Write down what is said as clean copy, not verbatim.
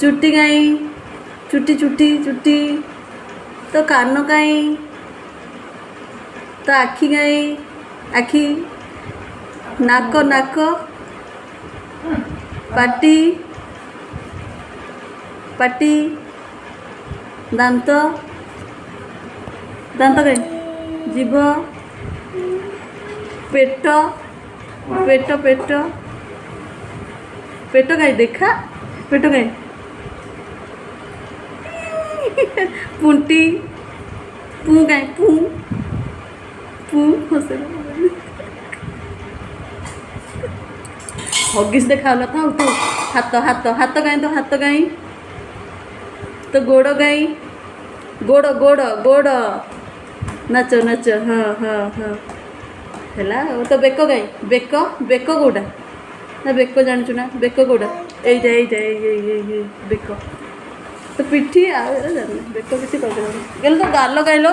ଚୁଟି କାଇଁ? ଚୁଟି, ଚୁଟି, ଚୁଟି। ତୋ କାନ କାଇଁ? ତୋ ଆଖି କାଇଁ? ଆଖି, ନାକ, ନାକ, ପାଟି, ପାଟି, ଦାନ୍ତ, ଦାନ୍ତ କାଇଁ? ଜିଭ, ପେଟ, ପେଟ, ପେଟ, ପେଟ କାଇଁ? ଦେଖା, ପେଟ କାଇଁ? ପୁଣ୍ଟି, ପୁଁ କାଇଁ? ପୁଁ, ପୁଁ। ହସେଇଲା, ହଗିସ୍ ଦେଖାଗଲା। ଥାଉ ଥାଉ। ହାତ, ହାତ, ହାତ କାଇଁ? ତୋ ହାତ କାଇଁ? ତୋ ଗୋଡ଼ କାଇଁ? ଗୋଡ଼, ଗୋଡ଼, ଗୋଡ଼। ନାଚ, ନାଚ। ହଁ ହଁ ହଁ, ହେଲା। ଆଉ ତୋ ବେକ କାଇଁ? ବେକ, ବେକ କେଉଁଟା ନା? ବେକ ଜାଣିଛୁ ନା? ବେକ କେଉଁଟା? ଏଇଟା, ଏଇଟା, ଏଇ ଏଇ ଏଇ ଏଇ ବେକ। ତ ପିଠି ଆଉ ଏଇଟା ଜାଣିନି। ବେକ, ପିଠି କହିଦେଲା। ଗେଲ, ତୋ ଗାଲ କାଇଁଲୋ?